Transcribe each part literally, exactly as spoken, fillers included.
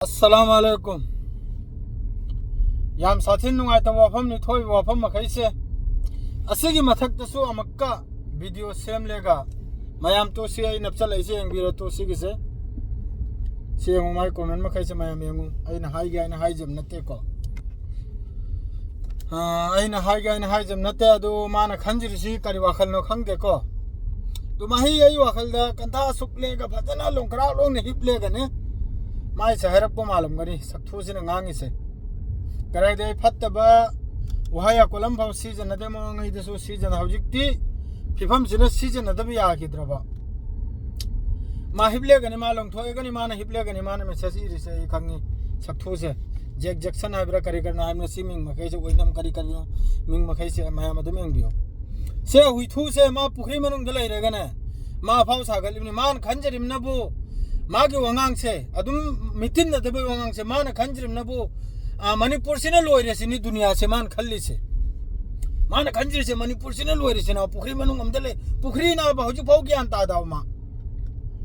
ꯑꯁꯂꯥꯝ ꯑꯂꯩꯀꯨꯝ꯫ ꯌꯥꯝ ꯁꯥꯊꯤꯅ ꯅꯨꯡꯉꯥꯏꯇꯕ ꯋꯥꯐꯝꯅꯤ ꯊꯣꯛꯏꯕ ꯋꯥꯐꯝ ꯃꯈꯩꯁꯦ꯫ ꯑꯁꯤꯒꯤ ꯃꯊꯛꯇꯁꯨ ꯑꯃꯨꯛꯀ ꯚꯤꯗꯤꯑꯣ ꯁꯦꯝꯂꯦꯒ ꯃꯌꯥꯝ ꯇꯣ ꯁꯤ ꯑꯩ ꯅꯞꯆꯜꯂꯛꯏꯁꯦ ꯌꯦꯡꯕꯤꯔꯣ ꯇꯣ ꯁꯤꯒꯤꯁꯦ꯫ ꯁꯤ ꯌꯦꯡꯉꯨ ꯃꯥꯏ ꯀꯣꯃꯦꯟ ꯃꯈꯩꯁꯦ ꯃꯌꯥꯝ ꯌꯦꯡꯉꯨ꯫ ꯑꯩꯅ ꯍꯥꯏꯒꯦ ꯍꯥꯏꯅ ꯍꯥꯏꯖꯕ ꯅꯠꯇꯦꯀꯣ꯫ ꯑꯥ, ꯑꯩꯅ ꯍꯥꯏꯒꯦ ꯍꯥꯏꯅ ꯍꯥꯏꯖꯕ ꯅꯠꯇꯦ, ꯑꯗꯨ ꯃꯥꯅ ꯈꯟꯖꯔꯤꯁꯤ ꯀꯔꯤ ꯋꯥꯈꯜꯅꯣ ꯈꯪꯗꯦꯀꯣ꯫ ꯑꯗꯨ ꯃꯍꯩ ꯑꯩ ꯋꯥꯈꯜꯗ ꯀꯟꯊꯥ ꯑꯁꯨꯛ ꯂꯦꯒ ꯐꯖꯅ ꯂꯣꯡꯀ꯭ꯔꯥꯛ ꯂꯣꯡꯅ ꯍꯤꯞ ꯂꯦꯒꯅꯤ꯫ ꯃꯥꯏꯁꯦ ꯍꯥꯏꯔꯛꯄ ꯃꯥꯜꯂꯝꯒꯅꯤ ꯁꯛꯊꯨꯁꯤꯅ ꯉꯥꯡꯉꯤꯁꯦ꯫ ꯀꯗꯥꯏꯗꯩ ꯐꯠꯇꯕ ꯋꯥꯍꯩ ꯑꯀꯣꯜ ꯑꯃꯐꯥꯎ ꯁꯤꯖꯤꯟꯅꯗꯦ ꯃꯃꯥꯡꯉꯩꯗꯁꯨ ꯁꯤꯖꯤꯟꯅ-, ꯍꯧꯖꯤꯛꯇꯤ ꯐꯤꯕꯝꯁꯤꯅ ꯁꯤꯖꯤꯟꯅꯗꯕ ꯌꯥꯈꯤꯗ꯭ꯔꯕ꯫ ꯃꯥ ꯍꯤꯞ ꯂꯦꯒꯅꯤ, ꯃꯥ ꯂꯪꯊꯣꯛꯑꯒꯅꯤ, ꯃꯥꯅ ꯍꯤꯞ ꯂꯦꯒꯅꯤ, ꯃꯥꯅ ꯃꯦꯁꯦꯖ ꯏꯔꯤꯁꯦ ꯑꯩ ꯈꯪꯉꯤ꯫ ꯁꯛꯊꯨꯁꯦ꯫ ꯖꯦꯛ ꯖꯦꯛꯁꯟ ꯍꯥꯏꯕ꯭ꯔꯥ ꯀꯔꯤ ꯀꯔꯤꯅꯣ ꯍꯥꯏꯕꯅ ꯁꯤ ꯃꯤꯡ ꯃꯈꯩꯁꯦ ꯑꯣꯏꯅꯝ ꯀꯔꯤ ꯀꯔꯤꯅꯣ ꯃꯤꯡ ꯃꯈꯩꯁꯦ ꯃꯌꯥꯝ ꯑꯗꯨꯝ ꯌꯦꯡꯕꯤꯌꯨ꯫ ꯁꯦ ꯍꯨꯏꯊꯨꯁꯦ ꯃꯥ ꯄꯨꯈ꯭ꯔꯤ ꯃꯅꯨꯡꯗ ꯂꯩꯔꯒꯅꯦ ꯃꯥ ꯑꯐꯥꯎ ꯁꯥꯒꯠꯂꯤꯕꯅꯤ꯫ ꯃꯥꯅ ꯈꯟꯖꯔꯤꯕꯅꯕꯨ ꯃꯥꯒꯤ ꯋꯥꯉꯥꯡꯁꯦ ꯑꯗꯨꯝ ꯃꯤꯇꯤꯟꯅꯗꯕꯩ ꯋꯥꯉꯥꯡꯁꯦ ꯃꯥꯅ ꯈꯟꯖꯔꯤꯕꯅꯕꯨ, ꯑ, ꯃꯅꯤꯄꯨꯔꯁꯤꯅ ꯂꯣꯏꯔꯦ ꯁꯤꯅꯤ ꯗꯨꯅꯤꯌꯥꯁꯦ ꯃꯥꯅ ꯈꯜꯂꯤꯁꯦ꯫ ꯃꯥꯅ ꯈꯟꯖꯔꯤꯁꯦ ꯃꯅꯤꯄꯨꯔꯁꯤꯅ ꯂꯣꯏꯔꯦ ꯁꯤꯅ ꯄꯨꯈ꯭ꯔꯤ ꯃꯅꯨꯡ ꯑꯝꯗ ꯂꯩ꯫ ꯄꯨꯈ꯭ꯔꯤ ꯅꯥꯕ ꯍꯧꯖꯤꯛꯐꯥꯎ ꯒ꯭ꯌꯥꯟ ꯇꯥꯗꯕ ꯃꯥ꯫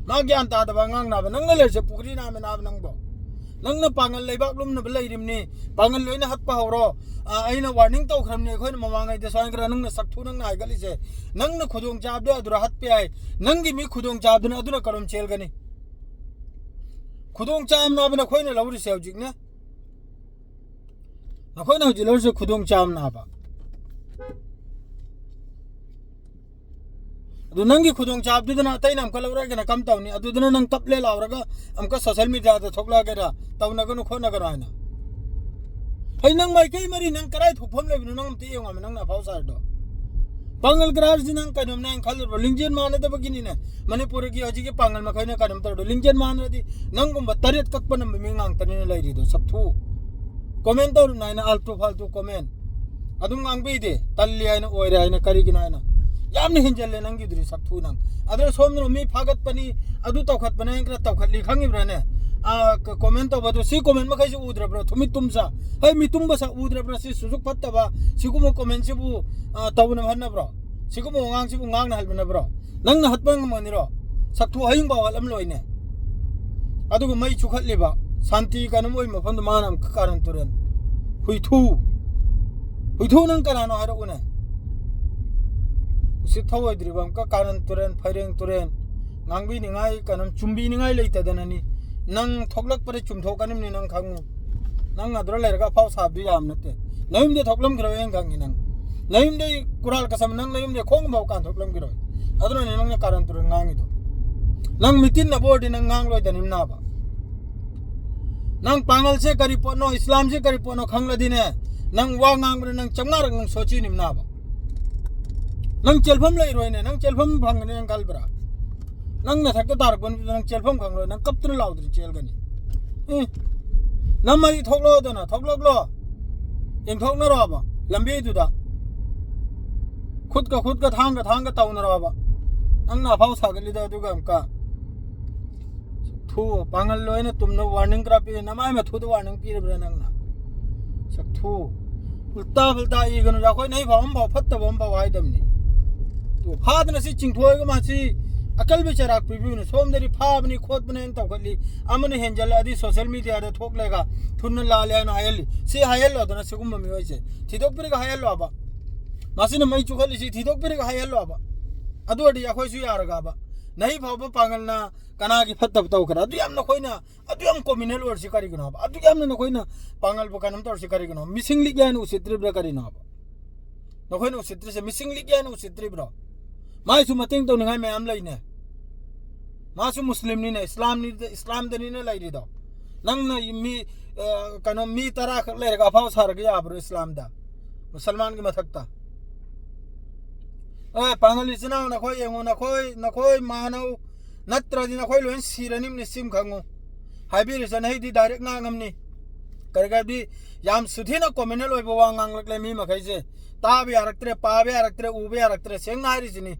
ꯃꯥ ꯒ꯭ꯌꯥꯟ ꯇꯥꯗꯕ ꯑꯉꯥꯡ ꯅꯥꯕ꯫ ꯅꯪꯅ ꯂꯩꯔꯤꯁꯦ ꯄꯨꯈ꯭ꯔꯤ ꯅꯥꯃꯦ ꯅꯥꯕ ꯅꯪꯕꯣ꯫ ꯅꯪꯅ ꯄꯥꯡꯒꯜ ꯂꯩꯕꯥꯛ ꯂꯨꯝꯅꯕ ꯂꯩꯔꯤꯕꯅꯤ꯫ ꯄꯥꯡꯒꯜ ꯂꯣꯏꯅ ꯍꯠꯄ ꯍꯧꯔꯣ꯫ ꯑ, ꯑꯩꯅ ꯋꯥꯔꯅꯤꯡ ꯇꯧꯈ꯭ꯔꯕꯅꯤ ꯑꯩꯈꯣꯏꯅ ꯃꯃꯥꯡꯉꯩꯗꯁꯨ ꯍꯥꯏꯈ꯭ꯔ ꯅꯪꯅ ꯁꯛꯊꯨ ꯅꯪꯅ ꯍꯥꯏꯒꯠꯂꯤꯁꯦ꯫ ꯅꯪꯅ ꯈꯨꯗꯣꯡ ꯆꯥꯕꯗꯣ ꯑꯗꯨꯗ ꯍꯠꯄ ꯌꯥꯏ꯫ ꯅꯪꯒꯤ ꯃꯤ ꯈꯨꯗꯣꯡ ꯆꯥꯕꯗꯨꯅ ꯑꯗꯨꯅ ꯀꯔꯝ ꯆꯦꯜꯒꯅꯤ? ꯈꯨꯗꯣꯡ ꯆꯥꯝꯅꯕꯅ ꯑꯩꯈꯣꯏꯅ ꯂꯧꯔꯤꯁꯦ ꯍꯧꯖꯤꯛꯅꯦ꯫ ꯅꯈꯣꯏꯅ ꯍꯧꯖꯤꯛ ꯂꯧꯔꯤꯁꯦ ꯈꯨꯗꯣꯡ ꯆꯥꯝꯅꯕ꯫ ꯑꯗꯨ ꯅꯪꯒꯤ ꯈꯨꯗꯣꯡ ꯆꯥꯕꯗꯨꯗꯅ ꯑꯇꯩꯅ ꯑꯃꯨꯛꯀ ꯂꯧꯔꯛꯑꯒꯅ ꯀꯝ ꯇꯧꯅꯤ? ꯑꯗꯨꯗꯅ ꯅꯪ ꯀꯞꯂꯦ ꯂꯥꯎꯔꯒ ꯑꯃꯨꯛꯀ ꯁꯣꯁꯦꯜ ꯃꯤꯗꯤꯌꯥꯗ ꯊꯣꯛꯂꯛꯑꯒꯦꯔꯥ? ꯇꯧꯅꯒꯅꯨ ꯈꯣꯠꯅꯒꯅꯨ ꯍꯥꯏꯅ꯫ ꯍꯩ, ꯅꯪ ꯃꯥꯏꯀꯩ ꯃꯔꯤ ꯅꯪ ꯀꯔꯥꯏ ꯊꯣꯛꯐꯝ ꯂꯩꯕꯅꯣ? ꯅꯪ ꯑꯝꯇ ꯌꯦꯡꯉꯣ ꯍꯥꯏꯕ, ꯅꯪꯅ ꯑꯐꯥꯎ ꯁꯥꯔꯤꯗꯣ꯫ ꯄꯥꯡꯒꯜ ꯒ꯭ꯔꯥꯁꯁꯤ ꯅꯪ ꯀꯩꯅꯣꯝꯅꯦ ꯍꯥꯏꯅ ꯈꯜꯂꯨꯔꯕ? ꯂꯤꯡꯖꯦꯜ ꯃꯥꯟꯅꯗꯕꯒꯤꯅꯤꯅꯦ꯫ ꯃꯅꯤꯄꯨꯔꯒꯤ ꯍꯧꯖꯤꯛꯀꯤ ꯄꯥꯡꯒꯜ ꯃꯈꯩꯅ ꯀꯩꯅꯣꯝ ꯇꯧꯔꯗꯣ꯫ ꯂꯤꯡꯖꯦꯜ ꯃꯥꯟꯅꯔꯗꯤ ꯅꯪꯒꯨꯝꯕ ꯇꯔꯦꯠ ꯀꯛꯄ ꯅꯝꯕ ꯃꯤ ꯉꯥꯛꯇꯅꯤꯅ ꯂꯩꯔꯤꯗꯣ, ꯁꯛꯊꯨ꯫ ꯀꯣꯃꯦꯟ ꯇꯧꯔꯨꯅꯨ ꯍꯥꯏꯅ ꯑꯥꯜꯇꯨ ꯐꯥꯜꯇꯨ ꯀꯣꯃꯦꯟ꯫ ꯑꯗꯨꯝ ꯉꯥꯡꯕꯤꯗꯦ, ꯇꯜꯂꯤ ꯍꯥꯏꯅ, ꯑꯣꯏꯔꯦ ꯍꯥꯏꯅ, ꯀꯔꯤꯒꯤꯅꯣ ꯍꯥꯏꯅ꯫ ꯌꯥꯝꯅ ꯍꯦꯟꯖꯜꯂꯦ ꯅꯪꯒꯤꯗꯨꯗꯤ ꯁꯛꯊꯨ ꯅꯪ꯫ ꯑꯗꯨꯅ ꯁꯣꯝꯗꯅ ꯃꯤ ꯐꯥꯒꯠꯄꯅꯤ, ꯑꯗꯨ ꯇꯧꯈꯠꯄꯅꯤ ꯍꯥꯏꯅ ꯈꯔ ꯇꯧꯈꯠꯂꯤ ꯈꯪꯉꯤꯕ꯭ꯔꯥꯅꯦ? ꯑꯥ, ꯀ-, ꯀꯣꯃꯦꯟ ꯇꯧꯕꯗꯣ, ꯁꯤ ꯀꯣꯃꯦꯟ ꯃꯈꯩꯁꯤ ꯎꯗ꯭ꯔꯕ꯭ꯔꯥ? ꯊꯨꯃꯤꯠ ꯇꯨꯝꯆꯥ꯫ ꯍꯩ, ꯃꯤꯇꯨꯝꯕ ꯁꯛ ꯎꯗ꯭ꯔꯕ꯭ꯔꯥ? ꯁꯤ ꯁꯨꯖꯨꯛ ꯐꯠꯇꯕ, ꯁꯤꯒꯨꯝꯕ ꯀꯣꯃꯦꯟꯁꯤꯕꯨ, ꯑꯥ, ꯇꯧꯅ ꯍꯟꯅꯕ꯭ꯔꯣ? ꯁꯤꯒꯨꯝꯕ ꯋꯥꯉꯥꯡꯁꯤꯕꯨ ꯉꯥꯡꯅ ꯍꯟꯅꯕ꯭ꯔꯣ? ꯅꯪꯅ ꯍꯠꯄ ꯉꯝꯒꯅꯤꯔꯣ? ꯁꯛꯊꯨ ꯍꯌꯤꯡꯐꯥꯎ ꯍꯠꯂꯝꯂꯣꯏꯅꯦ꯫ ꯑꯗꯨꯒ ꯃꯩ ꯆꯨꯈꯠꯂꯤꯕ ꯁꯥꯟꯇꯤ ꯀꯩꯅꯣꯝ ꯑꯣꯏ ꯃꯐꯝꯗ ꯃꯥꯅ ꯑꯃꯨꯛꯀ ꯀꯥꯔꯟ ꯇꯨꯔꯟ꯫ ꯍꯨꯏꯊꯨ꯫ ꯍꯨꯏꯊꯨ, ꯅꯪ ꯀꯅꯥꯅꯣ ꯍꯥꯏꯔꯛꯎꯅꯦ? ꯎꯁꯤꯠ ꯊꯧꯑꯣꯏꯗ꯭ꯔꯤꯕ ꯑꯃꯨꯛꯀ ꯀꯥꯔꯟ ꯇꯨꯔꯟ, ꯐꯩꯔꯦꯡ ꯇꯨꯔꯦꯟ꯫ ꯉꯥꯡꯕꯤꯅꯤꯡꯉꯥꯏ ꯀꯩꯅꯣꯝ, ꯆꯨꯝꯕꯤꯅꯤꯡꯉꯥꯏ ꯂꯩꯇꯗꯅꯅꯤ꯫ ꯅꯪ ꯊꯣꯛꯂꯛꯄꯗ ꯆꯨꯝꯊꯣꯛꯀꯅꯤꯕꯅꯤ, ꯅꯪ ꯈꯪꯉꯨ꯫ ꯅꯪ ꯑꯗꯨꯗ ꯂꯩꯔꯒ ꯑꯐꯥꯎ ꯁꯥꯕꯗꯨ ꯌꯥꯝ ꯅꯠꯇꯦ꯫ ꯅꯌꯨꯝꯗ ꯊꯣꯛꯂꯝꯈꯤꯔꯣꯏ ꯑꯩꯅ ꯈꯪꯉꯤ ꯅꯪ꯫ ꯅꯌꯨꯝꯗꯩ ꯀꯨꯔꯥꯜ ꯀꯁꯝ ꯅꯪ ꯅꯌꯨꯝꯗꯩ ꯈꯣꯡ ꯐꯥꯎ ꯀꯥꯟꯊꯣꯛꯂꯝꯈꯤꯔꯣꯏ꯫ ꯑꯗꯨꯅꯅꯦ ꯅꯪꯅ ꯀꯥꯔꯟ ꯇꯨꯔꯟ ꯉꯥꯡꯉꯤꯗꯣ꯫ ꯅꯪ ꯃꯤꯇꯤꯟꯅꯕ ꯑꯣꯏꯔꯗꯤ ꯅꯪ ꯉꯥꯡꯂꯣꯏꯗꯅꯤꯝ ꯅꯥꯕ꯫ ꯅꯪ ꯄꯥꯡꯒꯜꯁꯦ ꯀꯔꯤ ꯄꯣꯠꯅꯣ, ꯏꯁꯂꯥꯝꯁꯦ ꯀꯔꯤ ꯄꯣꯠꯅꯣ ꯈꯪꯂꯗꯤꯅꯦ, ꯅꯪ ꯋꯥ ꯉꯥꯡꯕꯗ ꯅꯪ ꯆꯥꯝꯃꯉꯥꯔꯛ ꯅꯪ ꯁꯣꯠꯆꯤꯅꯤꯝ ꯅꯥꯕ꯫ ꯅꯪ ꯆꯦꯜꯐꯝ ꯂꯩꯔꯣꯏꯅꯦ, ꯅꯪ ꯆꯦꯜꯐꯝ ꯐꯪꯒꯅꯤ ꯅꯪ ꯈꯜꯕ꯭ꯔꯥ? ꯅꯪ ꯅꯊꯛꯇ ꯇꯥꯔꯛꯄ ꯅꯨꯃꯤꯠꯇ ꯅꯪ ꯆꯦꯜꯐꯝ ꯈꯪꯂꯣꯏ, ꯅꯪ ꯀꯞꯇꯨꯅ ꯂꯥꯎꯗꯅ ꯆꯦꯜꯒꯅꯤ꯫ ꯑꯦ, ꯅꯝꯃꯗꯤ ꯊꯣꯛꯂꯛꯑꯣꯗꯅ, ꯊꯣꯛꯂꯛꯂꯣ꯫ ꯌꯦꯡꯊꯣꯛꯅꯔꯣꯕ ꯂꯝꯕꯤꯗꯨꯗ꯫ ꯈꯨꯠꯀ ꯈꯨꯠꯀ, ꯊꯥꯡꯒ ꯊꯥꯡꯒ ꯇꯧꯅꯔꯣꯕ꯫ ꯅꯪꯅ ꯑꯐꯥꯎ ꯁꯥꯒꯠꯂꯤꯗꯣ ꯑꯗꯨꯒ ꯑꯃꯨꯛꯀ꯫ ꯁꯛꯊꯨ, ꯄꯥꯡꯒꯜ ꯂꯣꯏꯅ ꯇꯨꯝꯅ warning ꯈꯔ ꯄꯤꯔꯦ꯫ ꯅꯃꯥꯏ ꯃꯊꯨꯗ warning ꯄꯤꯔꯕ꯭ꯔꯥ ꯅꯪꯅ? ꯁꯛꯊꯨ꯫ ꯎꯜꯇꯥ ꯐꯨꯜꯇꯥ ꯏꯒꯅꯨ꯫ ꯑꯩꯈꯣꯏ ꯅꯍꯤ ꯐꯥꯎ ꯑꯃꯐꯥꯎ ꯐꯠꯇꯕ ꯑꯃꯐꯥꯎ ꯍꯥꯏꯗꯕꯅꯤ꯫ ꯇꯨ, ꯐꯥꯗꯅ ꯁꯤ ꯆꯤꯡꯊꯣꯛꯑꯒ ꯃꯥꯁꯤ ꯑꯀꯜꯕ ꯆꯩꯔꯥꯛ ꯄꯤꯕꯤꯌꯨꯅ꯫ ꯁꯣꯝꯗꯗꯤ ꯐꯥꯕꯅꯤ ꯈꯣꯠꯄꯅꯦꯅ ꯇꯧꯈꯠꯂꯤ꯫ ꯑꯃꯅ ꯍꯦꯟꯖꯜꯂꯛꯑꯗꯤ social media ꯗ ꯊꯣꯛꯂꯒ ꯊꯨꯅ ꯂꯥꯜꯂꯦ ꯍꯥꯏꯅ ꯍꯥꯏꯍꯜꯂꯤ꯫ ꯁꯤ ꯍꯥꯏꯍꯜꯂꯣꯗꯅ ꯁꯤꯒꯨꯝꯕ ꯃꯤꯑꯣꯏꯁꯦ꯫ ꯊꯤꯗꯣꯛꯄꯤꯔꯒ ꯍꯥꯏꯍꯜꯂꯣꯕ꯫ ꯃꯁꯤꯅ ꯃꯩ ꯆꯨꯈꯠꯂꯤꯁꯤ ꯊꯤꯗꯣꯛꯄꯤꯔꯒ ꯍꯥꯏꯍꯜꯂꯣꯕ꯫ ꯑꯗꯨ ꯑꯣꯏꯔꯗꯤ ꯑꯩꯈꯣꯏꯁꯨ ꯌꯥꯔꯒꯕ꯫ ꯅꯍꯤ ꯐꯥꯎꯕ ꯄꯥꯡꯒꯜꯅ ꯀꯅꯥꯒꯤ ꯐꯠꯇꯕ ꯇꯧꯈ꯭ꯔꯦ? ꯑꯗꯨ ꯌꯥꯝ ꯅꯈꯣꯏꯅ, ꯑꯗꯨ ꯌꯥꯝ communal ꯑꯣꯏꯔꯤꯁꯤ ꯀꯔꯤꯒꯤꯅꯣ ꯍꯥꯏꯕ? ꯑꯗꯨ ꯌꯥꯝꯅ ꯅꯈꯣꯏꯅ ꯄꯥꯡꯒꯜꯕꯨ ꯀꯩꯅꯣꯝ ꯇꯧꯔꯤꯁꯤ ꯀꯔꯤꯒꯤꯅꯣ? ꯃꯤꯁꯤꯡ ꯂꯤꯛꯑꯦ ꯍꯥꯏꯅ ꯎꯁꯤꯠꯇ꯭ꯔꯤꯕ꯭ꯔꯥ ꯀꯔꯤꯅꯣ ꯍꯥꯏꯕ? ꯅꯈꯣꯏꯅ ꯎꯁꯤꯠꯇ꯭ꯔꯤꯁꯦ ꯃꯤꯁꯤꯡ ꯂꯤꯛꯑꯦ ꯍꯥꯏꯅ ꯎꯁꯤꯠꯇ꯭ꯔꯤꯕ꯭ꯔꯣ? ꯃꯥꯏꯁꯨ ꯃꯇꯦꯡ ꯇꯧꯅꯤꯡꯉꯥꯏ ꯃꯌꯥꯝ ꯂꯩꯅꯦ꯫ ꯃꯥꯁꯨ ꯃꯨꯁꯂꯤꯝꯅꯤꯅ, ꯏꯁꯂꯥꯝꯅꯤ, ꯏꯁꯂꯥꯝꯗꯅꯤꯅ ꯂꯩꯔꯤꯗꯣ꯫ ꯅꯪꯅ ꯃꯤ, ꯑ, ꯀꯩꯅꯣ, ꯃꯤ ꯇꯔꯥ ꯈꯛ ꯂꯩꯔꯒ ꯑꯐꯥꯎ ꯁꯥꯔꯒ ꯌꯥꯕ꯭ꯔꯣ ꯏꯁꯂꯥꯝꯗ? ꯃꯨꯁꯜꯃꯥꯟꯒꯤ ꯃꯊꯛꯇ꯫ ꯑꯦ, ꯄꯥꯡꯒꯜ ꯏꯆꯤꯟ ꯏꯅꯥꯎ, ꯅꯈꯣꯏ ꯌꯦꯡꯉꯨ, ꯅꯈꯣꯏ, ꯅꯈꯣꯏ ꯃꯥꯟꯅꯧ, ꯅꯠꯇ꯭ꯔꯗꯤ ꯅꯈꯣꯏ ꯂꯣꯏ ꯁꯤꯔꯅꯤꯕꯅꯤ, ꯁꯤꯝ ꯈꯪꯉꯨ꯫ ꯍꯥꯏꯕꯤꯔꯤꯁꯦ ꯅꯍꯤꯗꯤ direct ꯉꯥꯡꯉꯝꯅꯤ꯫ ꯀꯔꯤ ꯍꯥꯏꯕꯗꯤ ꯌꯥꯝ ꯁꯨꯊꯤꯅ communal ꯑꯣꯏꯕ ꯋꯥ ꯉꯥꯡꯂꯛꯂꯦ ꯃꯤ ꯃꯈꯩꯁꯦ꯫ ꯇꯥꯕ ꯌꯥꯔꯛꯇ꯭ꯔꯦ, ꯄꯥꯕ ꯌꯥꯔꯛꯇ꯭ꯔꯦ, ꯎꯕ ꯌꯥꯔꯛꯇ꯭ꯔꯦ, ꯁꯦꯡꯅ ꯍꯥꯏꯔꯤꯁꯤꯅꯤ꯫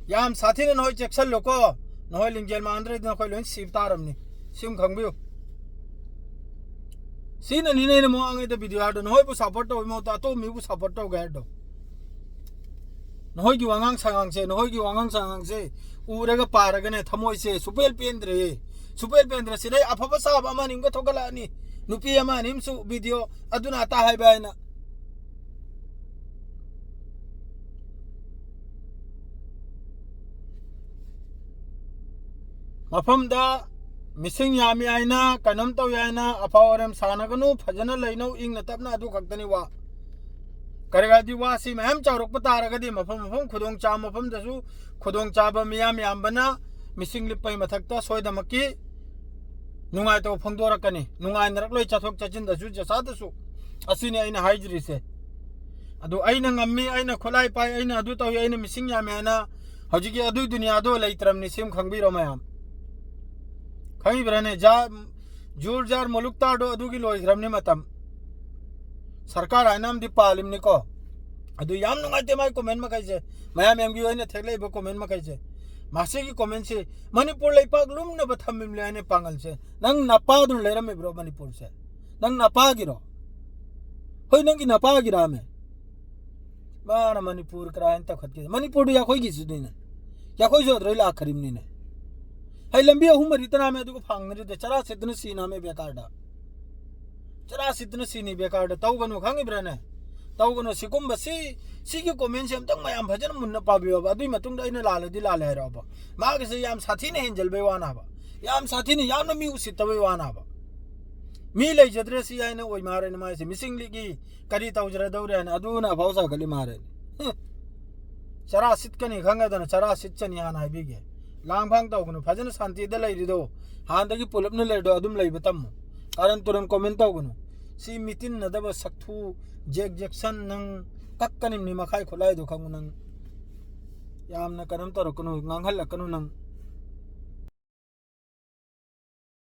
ꯌꯥꯝ ꯁꯥꯊꯤꯅ ꯅꯈꯣꯏ ꯆꯦꯛꯁꯤꯜꯂꯨꯀꯣ꯫ ꯅꯈꯣꯏ ꯂꯤꯡꯖꯦꯜ ꯃꯥꯟꯗ꯭ꯔꯗꯤ ꯅꯈꯣꯏ ꯂꯣꯏ ꯁꯤꯕ ꯇꯥꯔꯝꯅꯤ꯫ ꯁꯤꯝ ꯈꯪꯕꯤꯌꯨ꯫ ꯁꯤꯅꯅꯤꯅꯦ ꯑꯩꯅ ꯃꯋꯥ ꯉꯥꯡꯉꯩꯗ video ꯍꯥꯏꯗꯣ꯫ ꯅꯈꯣꯏꯕꯨ support ꯇꯧꯕꯒꯤ ꯃꯍꯨꯠꯇ ꯑꯇꯣꯞꯄ ꯃꯤꯕꯨ support ꯇꯧꯒꯦ ꯍꯥꯏꯗꯣ꯫ ꯅꯈꯣꯏꯒꯤ ꯋꯥꯉꯥꯡ ꯁꯉꯥꯡꯁꯦ, ꯅꯈꯣꯏꯒꯤ ꯋꯥꯉꯥꯡ ꯁꯉꯥꯡꯁꯦ ꯎꯔꯒ ꯄꯥꯔꯒꯅꯦ ꯊꯃꯣꯏꯁꯦ ꯁꯨꯄꯦꯜ ꯄꯦꯟꯗ꯭ꯔꯦ꯫ ꯊꯨꯄꯦꯜ ꯄꯦꯟꯗ꯭ꯔ ꯁꯤꯗꯩ ꯑꯐꯕ ꯁꯥꯕ ꯑꯃ ꯑꯅꯤ ꯑꯃꯒ ꯊꯣꯛꯒꯠꯂꯛꯑꯅꯤ, ꯅꯨꯄꯤ ꯑꯃ ꯑꯅꯤ ꯑꯃꯁꯨ ꯚꯤꯗꯤꯑꯣ ꯑꯗꯨꯅ ꯑꯇꯥ ꯍꯥꯏꯕ ꯍꯥꯏꯅ꯫ ꯃꯐꯝꯗ ꯃꯤꯁꯤꯡ ꯌꯥꯝꯃꯤ ꯍꯥꯏꯅ, ꯀꯩꯅꯣꯝ ꯇꯧꯏ ꯍꯥꯏꯅ ꯑꯐꯥꯎ ꯑꯔꯦꯝ ꯁꯥꯟꯅꯒꯅꯨ, ꯐꯖꯅ ꯂꯩꯅꯧ, ꯏꯪꯅ ꯇꯞꯅ, ꯑꯗꯨ ꯈꯛꯇꯅꯤ ꯋꯥ꯫ ꯀꯔꯤꯒꯤꯗꯤ ꯋꯥꯁꯤ ꯃꯌꯥꯝ ꯆꯥꯎꯔꯛꯄ ꯇꯥꯔꯒꯗꯤ ꯃꯐꯝ ꯃꯐꯝ ꯈꯨꯗꯣꯡꯆꯥꯕ ꯃꯐꯝꯗꯁꯨ ꯈꯨꯗꯣꯡꯆꯥꯕ ꯃꯤꯌꯥꯝ ꯌꯥꯝꯕꯅ ꯃꯤꯁꯤꯡ ꯂꯤꯛꯄꯒꯤ ꯃꯊꯛꯇ ꯁꯣꯏꯗꯃꯛꯀꯤ ꯅꯨꯡꯉꯥꯏꯇꯕ ꯐꯣꯡꯗꯣꯔꯛꯀꯅꯤ꯫ ꯅꯨꯡꯉꯥꯏꯅꯔꯛꯂꯣꯏ ꯆꯠꯊꯣꯛ ꯆꯠꯁꯤꯟꯗꯁꯨ ꯖꯁꯥꯗꯁꯨ꯫ ꯑꯁꯤꯅꯤ ꯑꯩꯅ ꯍꯥꯏꯖꯔꯤꯁꯦ꯫ ꯑꯗꯨ ꯑꯩꯅ ꯉꯝꯃꯤ, ꯑꯩꯅ ꯈꯨꯠꯂꯥꯏ ꯄꯥꯏ, ꯑꯩꯅ ꯑꯗꯨ ꯇꯧꯏ, ꯑꯩꯅ ꯃꯤꯁꯤꯡ ꯌꯥꯝꯃꯦ ꯍꯥꯏꯅ ꯍꯧꯖꯤꯛꯀꯤ ꯑꯗꯨꯒꯤ ꯗꯨꯅꯤꯌꯥꯗꯣ ꯂꯩꯇ꯭ꯔꯕꯅꯤ꯫ ꯁꯤ ꯑꯃ ꯈꯪꯕꯤꯔꯣ ꯃꯌꯥꯝ꯫ ꯈꯪꯉꯤꯕ꯭ꯔꯥꯅꯦ? ꯖꯥ-, ꯖꯨꯔ ꯖꯥꯔ ꯃꯨꯂꯨꯛ ꯇꯥꯔꯗꯣ ꯑꯗꯨꯒꯤ ꯂꯣꯏꯈ꯭ꯔꯕꯅꯤ ꯃꯇꯝ꯫ ꯁꯔꯀꯥꯔ ꯍꯥꯏꯅ ꯑꯃꯗꯤ ꯄꯥꯜꯂꯤꯕꯅꯤꯀꯣ꯫ ꯑꯗꯨ ꯌꯥꯝ ꯅꯨꯡꯉꯥꯏꯇꯦ ꯃꯥꯒꯤ ꯀꯣꯃꯦꯟ ꯃꯈꯩꯁꯦ꯫ ꯃꯌꯥꯝ ꯑꯦꯝ ꯕꯤ ꯑꯣꯏꯅ ꯊꯦꯛꯂꯛꯏꯕ ꯀꯣꯃꯦꯟ ꯃꯈꯩꯁꯦ꯫ ꯃꯁꯤꯒꯤ ꯀꯣꯃꯦꯟꯁꯤ ꯃꯅꯤꯄꯨꯔ ꯂꯩꯄꯥꯛ ꯂꯨꯝꯅꯕ ꯊꯝꯃꯤꯕꯅꯤ ꯍꯥꯏꯅ ꯄꯥꯡꯒꯜꯁꯦ꯫ ꯅꯪ ꯅꯄꯥꯗꯨꯅ ꯂꯩꯔꯝꯃꯤꯕ꯭ꯔꯣ ꯃꯅꯤꯄꯨꯔꯁꯦ? ꯅꯪ ꯅꯄꯥꯒꯤꯔꯣ? ꯍꯣꯏ, ꯅꯪꯒꯤ ꯅꯄꯥꯒꯤꯔꯥꯃꯦ? ꯃꯥꯅ ꯃꯅꯤꯄꯨꯔ ꯀꯔꯥꯏꯅ ꯇꯧꯈꯠꯀꯦ? ꯃꯅꯤꯄꯨꯔꯗꯨ ꯌꯥꯈꯣꯏꯒꯤꯁꯨꯅꯤꯅꯦ꯫ ꯌꯥꯈꯣꯏꯁꯨ ꯑꯗꯨꯗꯩ ꯂꯥꯛꯈ꯭ꯔꯤꯕꯅꯤꯅꯦ꯫ ꯍꯩ, ꯂꯝꯕꯤ ꯑꯍꯨꯝ ꯃꯔꯤ ꯇꯅꯥꯃꯦ ꯑꯗꯨꯒ ꯐꯪꯅꯔꯤꯗ ꯆꯔꯥ ꯁꯤꯠꯇꯅ ꯁꯤꯅꯥꯃꯦ ꯕꯦꯀꯥꯔꯗ꯫ ꯆꯔꯥ ꯁꯤꯠꯇꯅ ꯁꯤꯅꯤ ꯕꯦꯀꯥꯔꯗ꯫ ꯇꯧꯒꯅꯨ, ꯈꯪꯉꯤꯕ꯭ꯔꯥꯅꯦ? ꯇꯧꯒꯅꯨ꯫ ꯁꯤꯒꯨꯝꯕ ꯁꯤ, ꯁꯤꯒꯤ ꯀꯣꯃꯦꯟꯁꯦ ꯑꯝꯇꯪ ꯃꯌꯥꯝ ꯐꯖꯅ ꯃꯨꯟꯅ ꯄꯥꯕꯤꯌꯣꯕ꯫ ꯑꯗꯨꯒꯤ ꯃꯇꯨꯡꯗ ꯑꯩꯅ ꯂꯥꯜꯂꯗꯤ ꯂꯥꯜꯂꯦ ꯍꯥꯏꯔꯛꯑꯣꯕ꯫ ꯃꯥꯒꯤꯁꯦ ꯌꯥꯝ ꯁꯥꯊꯤꯅ ꯍꯦꯟꯖꯜꯕꯩ ꯋꯥꯅꯦ ꯍꯥꯏꯕ꯫ ꯌꯥꯝ ꯁꯥꯊꯤꯅ, ꯌꯥꯝꯅ ꯃꯤ ꯎꯁꯤꯠꯇꯕꯩ ꯋꯥꯅꯦ ꯍꯥꯏꯕ꯫ ꯃꯤ ꯂꯩꯖꯗ꯭ꯔꯦ ꯁꯤ ꯍꯥꯏꯅ ꯑꯣꯏ ꯃꯥꯔꯦꯅꯦ ꯃꯥꯏꯁꯦ꯫ ꯃꯤꯁꯤꯡꯂꯤꯒꯤ ꯀꯔꯤ ꯇꯧꯖꯔꯗꯧꯔꯦ ꯍꯥꯏꯅ ꯑꯗꯨꯅ ꯑꯐꯥꯎ ꯁꯥꯒꯠꯂꯤ ꯃꯥꯔꯦꯅꯦ꯫ ꯍꯨꯝ꯫ ꯆꯔꯥ ꯁꯤꯠꯀꯅꯤ ꯈꯪꯒꯗꯅ ꯆꯔꯥ ꯁꯤꯠꯆꯅꯤ ꯍꯥꯟꯅ ꯍꯥꯏꯕꯤꯒꯦ꯫ ꯂꯥꯡꯐꯥꯡ ꯇꯧꯒꯅꯨ, ꯐꯖꯅ ꯁꯥꯟꯇꯤꯗ ꯂꯩꯔꯤꯗꯣ, ꯍꯥꯟꯅꯗꯒꯤ ꯄꯨꯂꯞꯅ ꯂꯩꯔꯤꯗꯣ ꯑꯗꯨꯝ ꯂꯩꯕ ꯇꯝꯃꯨ꯫ ꯀꯥꯔꯟ ꯇꯨꯔꯟ ꯀꯣꯃꯦꯟ ꯇꯧꯒꯅꯨ꯫ ꯁꯤ ꯃꯤꯇꯤꯟꯅꯗꯕ ꯁꯛꯊꯨ ꯖꯦꯛ ꯖꯦꯛꯁꯟ ꯅꯪ ꯀꯛꯀꯅꯤꯝꯅꯤ ꯃꯈꯥꯏ ꯈꯨꯠꯂꯥꯏꯗꯣ ꯈꯪꯉꯨ ꯅꯪ꯫ ꯌꯥꯝꯅ ꯀꯩꯅꯣꯝ ꯇꯧꯔꯛꯀꯅꯨ, ꯉꯥꯡꯍꯜꯂꯛꯀꯅꯨ ꯅꯪ꯫